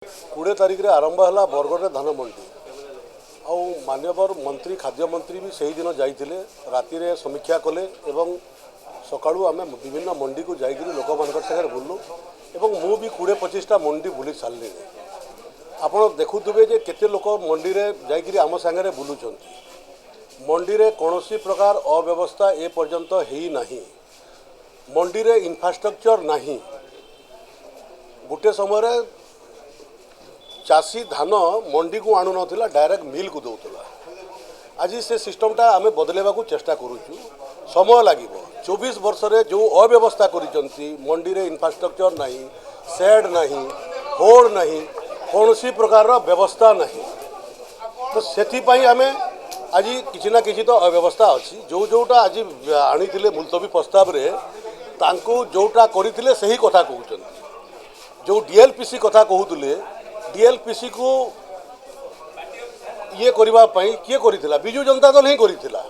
20 ତାରିଖରେ ଆରମ୍ଭ ହେଲା ବରଗଡ଼ରେ ଧାନ ମଣ୍ଡି। ଆଉ ମାନ୍ୟବର ମନ୍ତ୍ରୀ, ଖାଦ୍ୟମନ୍ତ୍ରୀ ବି ସେହିଦିନ ଯାଇଥିଲେ, ରାତିରେ ସମୀକ୍ଷା କଲେ ଏବଂ ସକାଳୁ ଆମେ ବିଭିନ୍ନ ମଣ୍ଡିକୁ ଯାଇକରି ଲୋକମାନଙ୍କ ସାଙ୍ଗରେ ବୁଲିଲୁ ଏବଂ ମୁଁ ବି 20 25ଟା ମଣ୍ଡି ବୁଲି ସାରିଲିଣି। ଆପଣ ଦେଖୁଥିବେ ଯେ କେତେ ଲୋକ ମଣ୍ଡିରେ ଯାଇକରି ଆମ ସାଙ୍ଗରେ ବୁଲୁଛନ୍ତି। ମଣ୍ଡିରେ କୌଣସି ପ୍ରକାର ଅବ୍ୟବସ୍ଥା ଏ ପର୍ଯ୍ୟନ୍ତ ହେଇନାହିଁ। ମଣ୍ଡିରେ ଇନଫ୍ରାଷ୍ଟ୍ରକ୍ଚର ନାହିଁ। ଗୋଟେ ସମୟରେ ଚାଷୀ ଧାନ ମଣ୍ଡିକୁ ଆଣୁନଥିଲା, ଡାଇରେକ୍ଟ ମିଲ୍କୁ ଦେଉଥିଲା। ଆଜି ସେ ସିଷ୍ଟମଟା ଆମେ ବଦଳାଇବାକୁ ଚେଷ୍ଟା କରୁଛୁ, ସମୟ ଲାଗିବ। 24 ବର୍ଷରେ ଯେଉଁ ଅବ୍ୟବସ୍ଥା କରିଛନ୍ତି, ମଣ୍ଡିରେ ଇନଫ୍ରାଷ୍ଟ୍ରକ୍ଚର ନାହିଁ, ସେଡ୍ ନାହିଁ, ହୋର୍ଡ ନାହିଁ, କୌଣସି ପ୍ରକାରର ବ୍ୟବସ୍ଥା ନାହିଁ। ତ ସେଥିପାଇଁ ଆମେ ଆଜି କିଛି ନା କିଛି ତ ଅବ୍ୟବସ୍ଥା ଅଛି। ଯେଉଁ ଯେଉଁଟା ଆଜି ଆଣିଥିଲେ ମୁଲତବୀ ପ୍ରସ୍ତାବରେ, ତାଙ୍କୁ ଯେଉଁଟା କରିଥିଲେ ସେହି କଥା କହୁଛନ୍ତି। ଯେଉଁ ଡିଏଲ୍ପିସି କଥା କହୁଥିଲେ, ଡିଏଲ୍ପିସିକୁ ଇଏ କରିବା ପାଇଁ କିଏ କରିଥିଲା? ବିଜୁ ଜନତା ଦଳ ହିଁ କରିଥିଲା।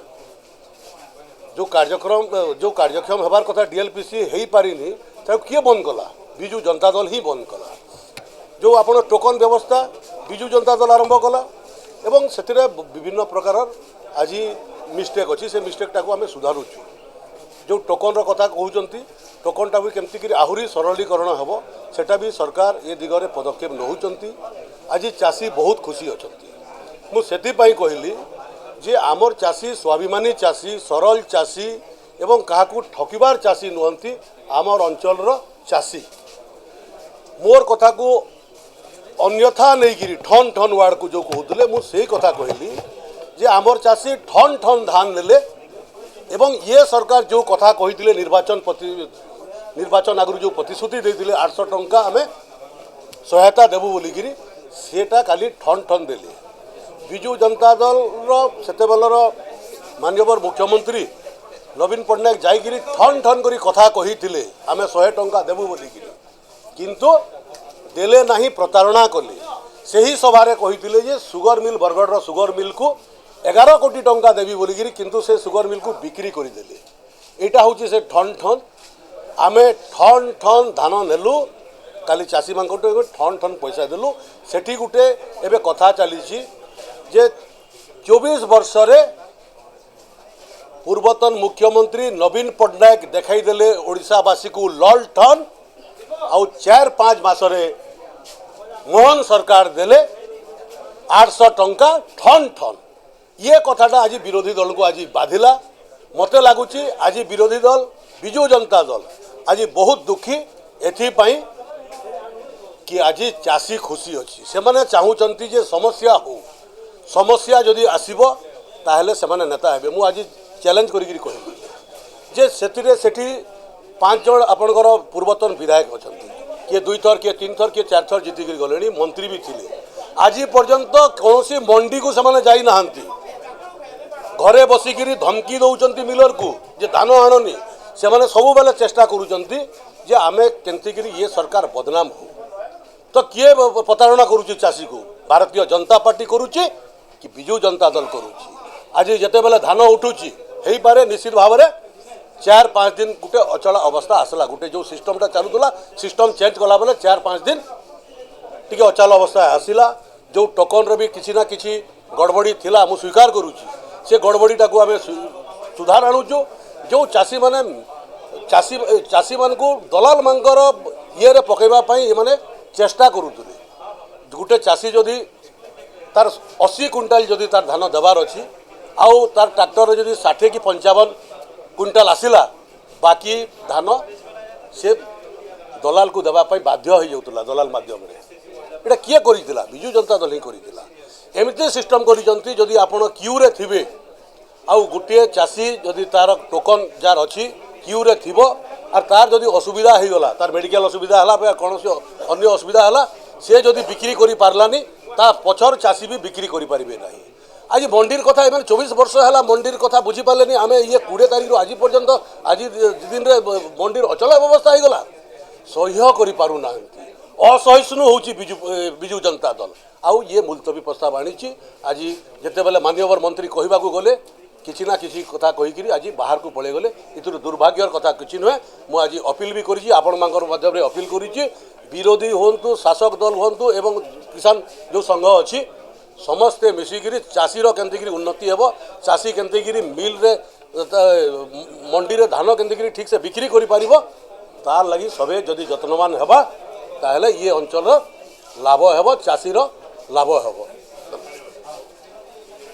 ଯେଉଁ କାର୍ଯ୍ୟକ୍ରମ, ଯେଉଁ କାର୍ଯ୍ୟକ୍ଷମ ହେବାର କଥା ଡିଏଲ୍ପିସି ହେଇପାରିନି, ତାକୁ କିଏ ବନ୍ଦ କଲା? ବିଜୁ ଜନତା ଦଳ ହିଁ ବନ୍ଦ କଲା। ଯେଉଁ ଆପଣ ଟୋକନ୍ ବ୍ୟବସ୍ଥା ବିଜୁ ଜନତା ଦଳ ଆରମ୍ଭ କଲା ଏବଂ ସେଥିରେ ବିଭିନ୍ନ ପ୍ରକାରର ଆଜି ମିଷ୍ଟେକ୍ ଅଛି, ସେ ମିଷ୍ଟେକ୍ଟାକୁ ଆମେ ସୁଧାରୁଛୁ। ଯେଉଁ ଟୋକନ୍ର କଥା କହୁଛନ୍ତି, ଟୋକନ୍ଟା ବି କେମିତି କରି ଆହୁରି ସରଳୀକରଣ ହେବ, ସେଟା ବି ସରକାର ଏ ଦିଗରେ ପଦକ୍ଷେପ ନେଉଛନ୍ତି। ଆଜି ଚାଷୀ ବହୁତ ଖୁସି ଅଛନ୍ତି। ମୁଁ ସେଥିପାଇଁ କହିଲି ଯେ ଆମର ଚାଷୀ ସ୍ୱାଭିମାନୀ ଚାଷୀ, ସରଳ ଚାଷୀ ଏବଂ କାହାକୁ ଠକିବାର ଚାଷୀ ନୁହନ୍ତି। ଆମର ଅଞ୍ଚଳର ଚାଷୀ ମୋର କଥାକୁ ଅନ୍ୟଥା ନେଇକିରି ଠନ୍ ଠନ୍ ୱାର୍ଡ଼କୁ ଯେଉଁ କହୁଥିଲେ, ମୁଁ ସେଇ କଥା କହିଲି ଯେ ଆମର ଚାଷୀ ଠନ୍ ଠନ୍ ଧାନ ନେଲେ ଏବଂ ଇଏ ସରକାର ଯେଉଁ କଥା କହିଥିଲେ, ନିର୍ବାଚନ ଆଗରୁ ଯେଉଁ ପ୍ରତିଶ୍ରୁତି ଦେଇଥିଲେ, 800 ଟଙ୍କା ଆମେ ସହାୟତା ଦେବୁ ବୋଲିକିରି, ସେଟା କାଲି ଠନ୍ ଠନ୍ ଦେଲେ। ବିଜୁ ଜନତା ଦଳର ସେତେବେଳର ମାନ୍ୟବର ମୁଖ୍ୟମନ୍ତ୍ରୀ ନବୀନ ପଟ୍ଟନାୟକ ଯାଇକିରି ଠନ୍ ଠନ୍ କରି କଥା କହିଥିଲେ ଆମେ 100 ଟଙ୍କା ଦେବୁ ବୋଲିକିରି, କିନ୍ତୁ ଦେଲେ ନାହିଁ, ପ୍ରତାରଣା କଲେ। ସେହି ସଭାରେ କହିଥିଲେ ଯେ ସୁଗର ମିଲ୍, ବରଗଡ଼ର ସୁଗର ମିଲ୍କୁ 11 କୋଟି ଟଙ୍କା ଦେବି ବୋଲିକିରି, କିନ୍ତୁ ସେ ସୁଗର ମିଲ୍କୁ ବିକ୍ରି କରିଦେଲେ। ଏଇଟା ହେଉଛି ସେ ଠନ୍ ଠନ୍। ଆମେ ଠନ୍ ଠନ୍ ଧାନ ନେଲୁ, କାଲି ଚାଷୀମାନଙ୍କଠୁ ଏବେ ଠନ୍ ଠନ୍ ପଇସା ଦେଲୁ। ସେଠି ଗୋଟେ ଏବେ କଥା ଚାଲିଛି ଯେ 24 ବର୍ଷରେ ପୂର୍ବତନ ମୁଖ୍ୟମନ୍ତ୍ରୀ ନବୀନ ପଟ୍ଟନାୟକ ଦେଖାଇଦେଲେ ଓଡ଼ିଶାବାସୀକୁ ଲଲ୍ ଠନ୍, ଆଉ 4 5 ମାସରେ ମୋହନ ସରକାର ଦେଲେ 800 ଟଙ୍କା ଠନ୍ ଠନ୍। ଇଏ କଥାଟା ଆଜି ବିରୋଧୀ ଦଳକୁ ଆଜି ବାଧିଲା। ମୋତେ ଲାଗୁଛି ଆଜି ବିରୋଧୀ ଦଳ ବିଜୁ ଜନତା ଦଳ ଆଜି ବହୁତ ଦୁଃଖୀ ଏଥିପାଇଁ କି ଆଜି ଚାଷୀ ଖୁସି ଅଛି। ସେମାନେ ଚାହୁଁଛନ୍ତି ଯେ ସମସ୍ୟା ହଉ, ସମସ୍ୟା ଯଦି ଆସିବ ତାହେଲେ ସେମାନେ ନେତା ହେବେ। ମୁଁ ଆଜି ଚ୍ୟାଲେଞ୍ଜ କରିକିରି କହିବି ଯେ ସେଥିରେ ସେଠି 5 ଜଣ ଆପଣଙ୍କର ପୂର୍ବତନ ବିଧାୟକ ଅଛନ୍ତି, କିଏ 2 ଥର, କିଏ 3 ଥର, କିଏ 4 ଥର ଜିତିକିରି ଗଲେଣି, ମନ୍ତ୍ରୀ ବି ଥିଲେ। ଆଜି ପର୍ଯ୍ୟନ୍ତ କୌଣସି ମଣ୍ଡିକୁ ସେମାନେ ଯାଇନାହାନ୍ତି। ଘରେ ବସିକିରି ଧମକି ଦେଉଛନ୍ତି ମିଲରକୁ ଯେ ଧାନ ଆଣନି। ସେମାନେ ସବୁବେଳେ ଚେଷ୍ଟା କରୁଛନ୍ତି ଯେ ଆମେ କେମିତିକିରି ଇଏ ସରକାର ବଦନାମ ହଉ। ତ କିଏ ପ୍ରତାରଣା କରୁଛି ଚାଷୀକୁ? ଭାରତୀୟ ଜନତା ପାର୍ଟି କରୁଛି କି ବିଜୁ ଜନତା ଦଳ କରୁଛି? ଆଜି ଯେତେବେଳେ ଧାନ ଉଠୁଛି, ହେଇପାରେ ନିଶ୍ଚିତ ଭାବରେ 4 5 ଦିନ ଗୋଟେ ଅଚଳ ଅବସ୍ଥା ଆସିଲା। ଗୋଟେ ଯେଉଁ ସିଷ୍ଟମଟା ଚାଲୁଥିଲା, ସିଷ୍ଟମ ଚେଞ୍ଜ କଲା ବେଲେ 4 5 ଦିନ ଟିକେ ଅଚଳ ଅବସ୍ଥା ଆସିଲା। ଯେଉଁ ଟୋକନ୍ର ବି କିଛି ନା କିଛି ଗଡ଼ବଡ଼ି ଥିଲା, ମୁଁ ସ୍ୱୀକାର କରୁଛି, ସେ ଗଡ଼ବଡ଼ିଟାକୁ ଆମେ ସୁଧାର ଆଣୁଛୁ। ଯେଉଁ ଚାଷୀମାନେ ଚାଷୀମାନଙ୍କୁ ଦଲାଲମାନଙ୍କର ଇଏରେ ପକାଇବା ପାଇଁ ଏମାନେ ଚେଷ୍ଟା କରୁଥିଲେ। ଗୋଟେ ଚାଷୀ ଯଦି ତାର 80 କୁଇଣ୍ଟାଲ ଯଦି ତାର ଧାନ ଦେବାର ଅଛି, ଆଉ ତାର ଟ୍ରାକ୍ଟରରେ ଯଦି 60 କି 55 କୁଇଣ୍ଟାଲ ଆସିଲା, ବାକି ଧାନ ସେ ଦଲାଲକୁ ଦେବା ପାଇଁ ବାଧ୍ୟ ହେଇଯାଉଥିଲା ଦଲାଲ ମାଧ୍ୟମରେ। ଏଇଟା କିଏ କରିଥିଲା? ବିଜୁ ଜନତା ଦଳ ହିଁ କରିଥିଲା। ଏମିତି ସିଷ୍ଟମ କରିଛନ୍ତି, ଯଦି ଆପଣ କ୍ୟୁରେ ଥିବେ ଆଉ ଗୋଟିଏ ଚାଷୀ ଯଦି ତାର ଟୋକନ୍ ଯାର ଅଛି କ୍ୟୁରେ ଥିବ, ଆର୍ ତାର ଯଦି ଅସୁବିଧା ହେଇଗଲା, ତାର ମେଡ଼ିକାଲ ଅସୁବିଧା ହେଲା ବା କୌଣସି ଅନ୍ୟ ଅସୁବିଧା ହେଲା, ସେ ଯଦି ବିକ୍ରି କରିପାରିଲାନି, ତା ପଛର ଚାଷୀ ବି ବିକ୍ରି କରିପାରିବେ ନାହିଁ। ଆଜି ମଣ୍ଡିର କଥା ଏମାନେ 24 ବର୍ଷ ହେଲା ମଣ୍ଡିର କଥା ବୁଝିପାରିଲେନି। ଆମେ ଇଏ 20 ତାରିଖରୁ ଆଜି ପର୍ଯ୍ୟନ୍ତ, ଆଜି ଦିନରେ ମଣ୍ଡିର ଅଚଳ ବ୍ୟବସ୍ଥା ହେଇଗଲା, ସହ୍ୟ କରିପାରୁନାହାନ୍ତି। ଅସହିଷ୍ଣୁ ହେଉଛି ବିଜୁ ଜନତା ଦଳ। ଆଉ ଇଏ ମୁଲତବୀ ପ୍ରସ୍ତାବ ଆଣିଛି। ଆଜି ଯେତେବେଳେ ମାନ୍ୟବର ମନ୍ତ୍ରୀ କହିବାକୁ ଗଲେ, କିଛି ନା କିଛି କଥା କହିକିରି ଆଜି ବାହାରକୁ ପଳେଇଗଲେ। ଏଥିରୁ ଦୁର୍ଭାଗ୍ୟର କଥା କିଛି ନୁହେଁ। ମୁଁ ଆଜି ଅପିଲ ବି କରିଛି, ଆପଣମାନଙ୍କର ମାଧ୍ୟମରେ ଅପିଲ କରିଛି ବିରୋଧୀ ହୁଅନ୍ତୁ, ଶାସକ ଦଳ ହୁଅନ୍ତୁ ଏବଂ କିଷାନ ଯେଉଁ ସଂଘ ଅଛି, ସମସ୍ତେ ମିଶିକିରି ଚାଷୀର କେମିତିକିରି ଉନ୍ନତି ହେବ, ଚାଷୀ କେମିତିକିରି ମିଲ୍ରେ, ମଣ୍ଡିରେ ଧାନ କେମିତିକିରି ଠିକ୍ସେ ବିକ୍ରି କରିପାରିବ, ତାର ଲାଗି ସବେ ଯଦି ଯତ୍ନବାନ ହେବା, ତାହେଲେ ଇଏ ଅଞ୍ଚଳର ଲାଭ ହେବ, ଚାଷୀର ଲାଭ ହେବ।